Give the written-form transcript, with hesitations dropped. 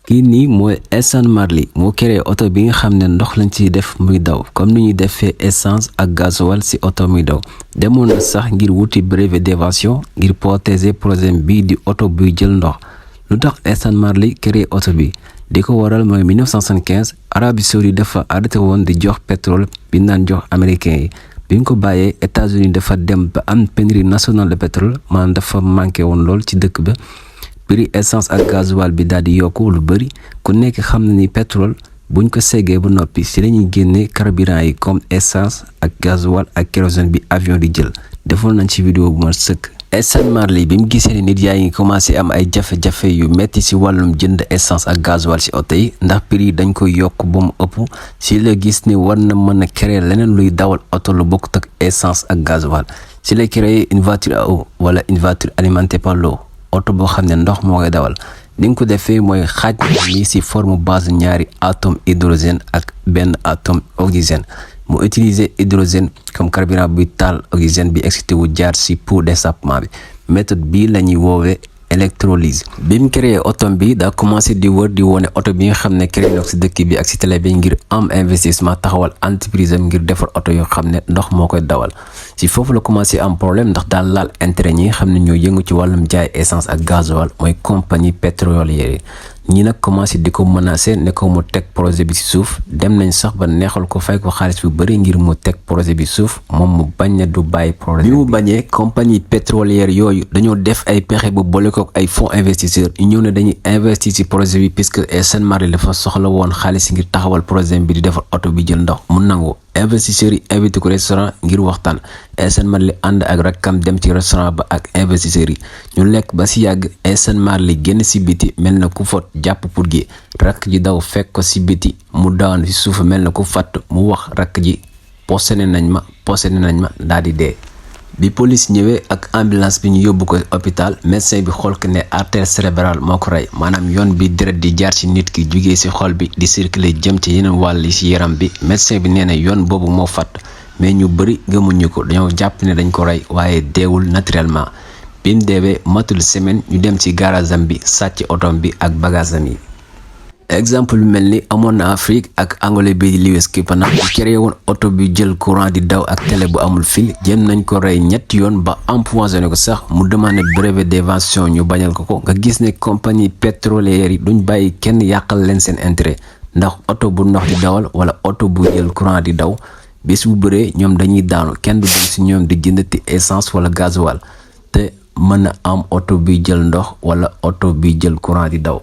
kii nii mooy Esen Marley moo créé oto bi nga xam ne ndox lañ ciy def muy daw comme ni ñuy defee essence ak gasoil ci oto muy daw demoon na sax ngir wuti brevet d'invention ngir protéger projet bii di oto buy jël ndox. lu tax Esen Marley créé oto bi di ko waral mooy 1975 Arabie Saoudite dafa arrêté woon di jox pétrole bi naan jox américains yi bi ñu ko bàyyee États-Unis dafa dem ba am pénurie nationale de pétrole maanaam dafa manqué woon lool ci dëkk ba. prix essence ak gasoil bi daal di yokku lu bëri ku nekk xam na ni pétrole buñ ko seggee ba noppi ci lañuy génnee carburant yi comme essence ak gasoil ak kérosène bi avion di jël defoon nañ ci vidéo bu ma sëkk. Esen Marley bi mu gisee ni nit yaa ngi commencé am ay jafe-jafe yu metti ci wàllum jënd essence ak gasoil ci oto yi ndax prix yi dañ koy yokk ba mu ëpp ci la gis ni war na mën a créer leneen luy dawal oto lu bokkut ak essence ak gasoil ci la créer une voiture à eau wala une voiture alimentée par l'eau oto boo xam ne ndox moo koy dawal ni nga ko defee mooy xaaj mi ci forme base ñaari atome hydrogène ak benn atome oxygène mu utiliser hydrogène comme carburant buy taal oxygène bi excité wu jaar ci pour d'échappement bi méthode bii la ñuy woowee électrolyse. bi mu créé oto bi daa commencé di wër di wone oto bi nga xam ne créé na ko ci dëkk bi ak ci télé bi ngir am investissement taxawal entreprise am ngir defar oto yoo xam ne ndox moo koy dawal ci foofu la commencé am problème ndax daal laal intérêt ñi nga xam ne ñoo yëngu ci wàllum jaay essence ak gasoil mooy compagnie pétrolière yi ñi nag commencé di ko menacer ne ko mu teg projet bi ci suuf dem nañ sax ba neexal ko fay ko xaalis bu bëri ngir mu teg projet bi suuf moom mu bañ ne du bàyyi projet bi mu bañee compagnie pétrolière yooyu dañoo def ay pexe bu boole ko ay fonds investisseurs ñu ñëw ne dañuy investir ci projet bi puisque Esen Marley dafa soxla woon xaalis ngir taxawal projet bi di defar oto bi jël ndox mu nangu investisseurs yi invité ko restaurant ngir waxtaan Esen Marley ànd ak rakkam dem ci restaurant ba ak investisseurs yi ñu lekk ba ci yàgg Esen Marley génn ci biti mel na ku fot jàpp pour gi rakk ji daw fekk ko ci biti mu daan ci suuf mel na ku fàtt mu wax rakk ji posséné nañ ma daal di dee. bi police ñëwee ak ambulance bi ñu yóbbu ko hôpital médecin bi xool ko ne artère cérébrale moo ko rey maanaam yoon bi deret di jaar ci nit ki jugee ci xol bi di circuler jëm ci yeneen wàll yi ci yaram bi médecin bi nee na yoon boobu moo fatt mais ñu bëri gëmuñu ko dañoo jàpp ne dañ ko rey waaye deewul naturellement bi mu deewee matul semaine ñu dem ci garage bi sàcc otom bi ak bagage am yi. exemple bi mel ni amoon na Afrique ak Anglais bi di Lewis Kipana bu créé woon oto bi jël courant di daw ak télé bu amul fil jéem nañ ko rey ñetti yoon ba empoisonné ko sax mu demandé brevet d'invention ñu bañal ko nga gis ne compagnie pétrolière yi duñ bàyyi kenn yàqal leen seen intérêt ndax oto bu ndox di dawal wala oto bu jël courant di daw bis bu bëree ñoom dañuy daanu kenn du dem ci ñoom di jëndati essence wala gasoil te mën a am oto bi jël ndox wala oto bi jël courant di daw.